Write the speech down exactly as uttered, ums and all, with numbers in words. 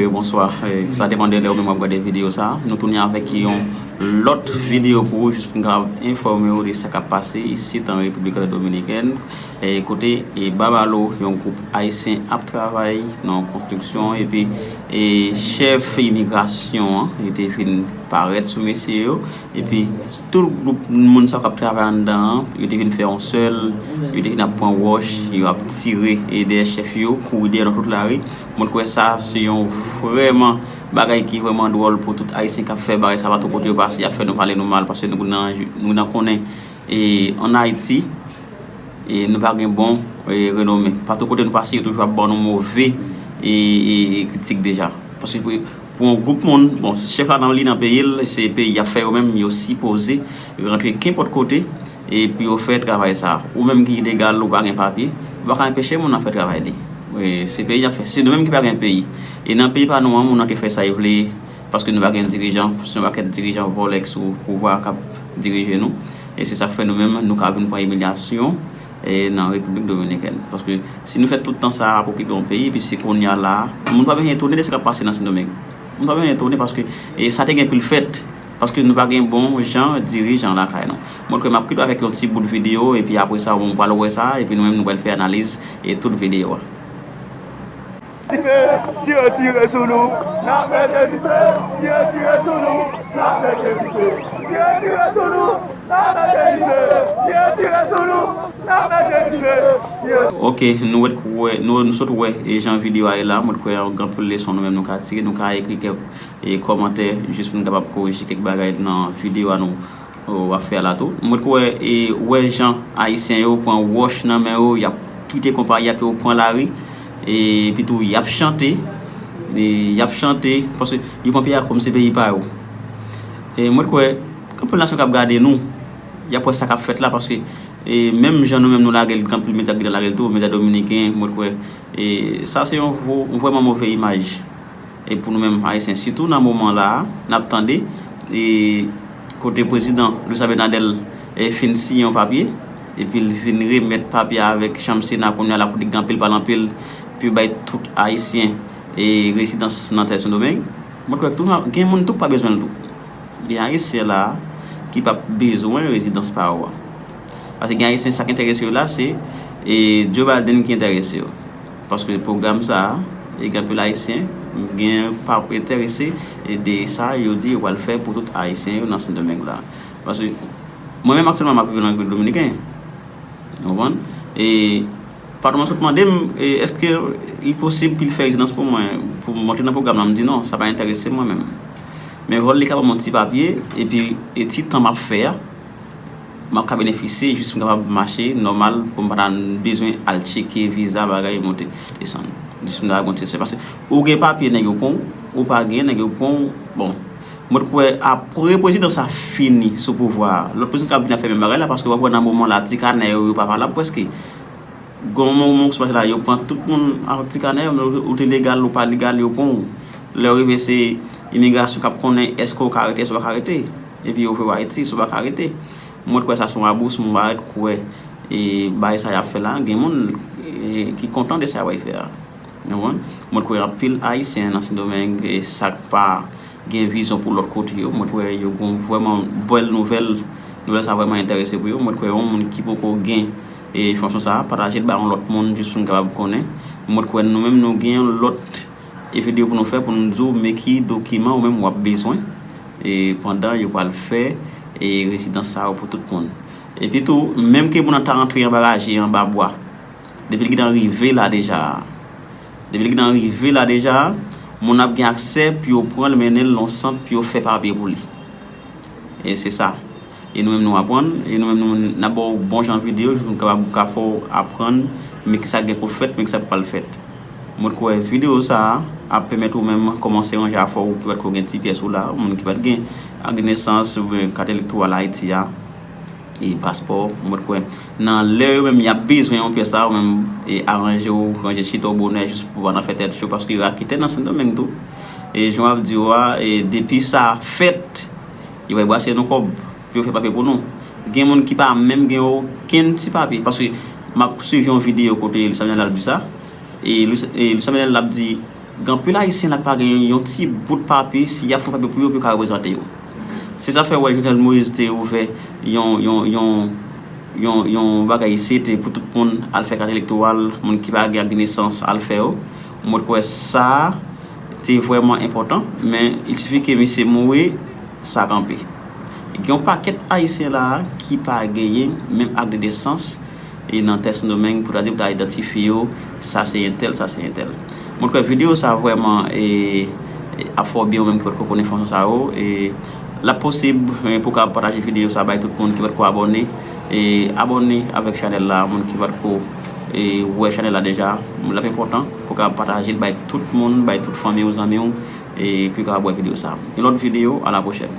Bonswa. Eh, sa depann de lè ou menm w ap gade videyo sa. Nou tounen avèk yon lòt videyo pou ou, jis pou n kapab enfòme w de sa k ap pase isit an Repiblik Dominikèn. Eh, kote, eh, Babalo, yon gwoup ayisyen ap travay nan yon konstriksyon, epi, eh, chèf imigrasyon an, li te vin parèt sou mesye yo, epi tout gwoup moun sa k ap travay anndan an, yo te vin fè yon sèl, yo te vin ap pran wòch, yo ap tire, eh, dèyè chèf yo, kouri dèyè nan tout lari. Mwen kwè sa se yon vrèman bagay ki vrèman dwòl pou tout Ayisyen k ap fè bagay sa patou kote yo pase, y ap fè nou pale nou mal, paske nou nan, nou nan konnen, e, ann Ayiti, e, nou pa gen bon, e, renome. Patou kote nou pase, yo toujou ap ban nou move, e, e, e kritik deja. Paske pou, pou yon gwoup moun, bon, chèf la nan li nan peyi l, se peyi y ap fè yo menm, yo sipoze rantre kenpòt kote, e pou yo fè travay sa. Ou menm ki ilegal, ou pa gen papye, ou pa ka anpeche moun nan fè travay li. E, se peyi y ap fè. Se nou menm ki pa gen peyi. E nan peyi pa nou an, moun nan te fè sa yo vle, paske nou pa gen dirijan, se yon pakèt dirijan vòlè k sou pouvwa k ap dirije nou. E se sa k fè nou menm, nou ka vin pran imilyasyon, e, nan Repiblik Dominikèn. Paske si nou fè tout tan sa ap okipe yon peyi, epi se kounye a la, moun pa bezwen etone de sa k ap pase nan Sendomeng. Moun pa bezwen etone paske, e, sa te gen pou l fèt. Paske nou pa gen bon jan dirijan lakay nou. Mwen kwè m ap kite w avèk yon ti bout videyo, epi apre sa, ou pral wè sa, epi nou menm nou pral fè analiz, e, tout videyo a. Dife, tire, tire sou nou, n ap mete dife, tire, tire sou nou, n ap mete dife, tire, tire sou nou, n ap mete dife, tire, tire sou nou, n ap mete dife, tire. Ok, nou wèt kwè, nou, nou sot wè, e, jan videyo a ye la, mwen kwè gen anpil leson nou menm nou ka tire, nou ka ekri kèk, e, kòmantè, jis pou nou kapab korije kèk bagay nan videyo a nou w ap fè a la tou. Mwen kwè, e, wè jan Ayisyen yo pran wòch nan men yo, y ap kite konpayi a, epi yo pran lari, e, epi tou y ap chante, e, y ap chante, paske yo pran peyi a kòm se peyi pa yo. E, mwen kwè, gen anpil nasyon k ap gade nou, y ap wè sa k ap fèt la, paske, e, menm jan nou menm nou lage l, gen anpil medya k gentan lage l tou, medya dominiken, mwen kwè, e, sa se yon vo-, vrèman move imaj. E pou nou menm Ayisyen, sitou nan moman la a, n ap tande, e, kote prezidan Luis Abinader, e, fin siyen yon papye, epi l vin remèt papye a avèk chanm Sena, kounye a la kote gen anpil pale anpil, pou bay tout Ayisyen, e, rezidans nan tè Sendomeng. Mwen kwè tou gen moun tou k pa bezwen l tou. Gen Ayisyen la a ki p ap bezwen rezidans pa yo a. Paske gen Ayisyen, sa k enterese yo la, se, e, Joe Biden ki enterese yo. Paske pwogram sa a, e, gen anpil Ayisyen, gen pa enterese, e, de sa yo di yo pral fè pou tout Ayisyen yo nan Sendomeng la. Paske mwen menm aktyèlman m ap viv nan Repiblik Dominikèn. Ou konprann? E patwon mwen sot mande m, e, èske li posib pou l fè rezidans pou mwen, pou m rantre nan pwogram la, m di non, sa pa enterese mwen menm. Men vòl li ka ban m yon ti papye, epi, e, ti tan m ap fè a, m ap ka benefisye jis m kapab mache nòmal pou m pa ta bezwen al tcheke viza, bagay, monte, desann. Jis m ta gon ti sè. Paske ou gen papye, nèg yo pran w, ou pa gen, nèg yo pran w. Bon, mwen kwè apre prezidan sa fini sou pouvwa a, lòt prezidan k ap vini ap fè menm bagay la, paske w ap wè nan moman la, ti kanè yo, yo pa valab prèske. Gon moman ou sou pase la, yo pran tout moun ak ti kanè yo, men ou te legal, ou pa legal, yo pran w. Lè w rive, se imigrasyon k ap konnen èske w ka rete, èske w pa ka rete. Epi yo voye w Ayiti, si w pa ka rete. Mwen kwè sa se yon abou, si mwen pa rete kwè, e, bagay sa y ap fè la, gen moun, e, ki kontan de sa y ap fè a. Ou konprann? Mwen kwè anpil Ayisyen nan Sendomeng, e, sa k pa gen vizyon pou lòt kote yo. Mwen kwè yo gon vrèman bèl nouvèl. Nouvèl sa vrèman enterese pou yo. Mwen kwè yon moun ki poko gen, e, enfòmasyon sa, pataje l ba yon lòt moun jis pou n kapab konnen. Mwen kwè nou menm nou gen yon lòt, e, videyo pou nou fè pou nou di w men ki dokiman ou menm w ap bezwen, e, pandan yo pral fè, e, rezidans sa yo pou tout moun. Epi tou, menm ke moun nan ta rantre anba raje, anba bwa, depi l gentan rive la deja, depi l gentan rive la deja, moun ap gen aksè pou yo pran l mennen l nan sant pou yo fè papye pou li. E se sa. E nou menm nou aprann, e nou menm nou, n ap ba w bon jan videyo, jis pou n kapab ka fè w aprann, men kisa k gen pou fèt, men kisa k pral fèt. Mwen kwè videyo sa a ap pèmèt ou menm kòmanse ranje afè w, ou ki pa t ko gen ti pyès ou la, moun ki pa t gen ak nesans oubyen kat elektoral Ayiti a, e paspò, mwen kwè. Nan lè yo menm y ap bezwen yon pyès la, ou menm, e aranje w, ranje chita w bonè, jis pou pa nan fè tèt cho, paske raketè nan Sendomeng tou. E jan w ap di yo a, e depi sa fèt, yo pral brase nou kòb pou yo fè papye pou nou. Gen moun ki pa menm gen okenn ti papye, paske m ap swiv yon videyo kote Luis Abinader ap di sa, e Luis, e Luis Abinader ap di, Gen anpil Ayisyen la ki pa gen yon ti bout papye, si y ap fè yon papye pou yo, pou yo ka reprezante yo. Se sa fè w wè Jovenel Moïse te ouvè yon, yon, yon, yon, yon bagay isit pou tout moun al fè kat elektoral, moun ki pa gen ak de nesans al fè yo. Mwen kwè sa te vrèman enpòtan, men il sifi ke misye mouri, sa kanpe. Gen yon pakèt Ayisyen la ki pa genyen menm ak de nesans e nan tè Sendomeng pou ta di pou ta idantifye yo, sa se entèl, sa se entèl. Mwen kwè videyo sa vrèman e, e ap fè w byen ou menm ki potko konn enfòmasyon sa yo. E l ap posib e pou w ka pataje videyo sa bay tout moun ki potko abòne. E abòne avèk chanèl la, moun ki potko e wè chanèl la deja. L ap enpòtan pou w ka pataje l bay tout moun, bay tout fanmi w, zanmi w, e pou yo kapab wè videyo sa. Yon lòt videyo, a la pwochèn.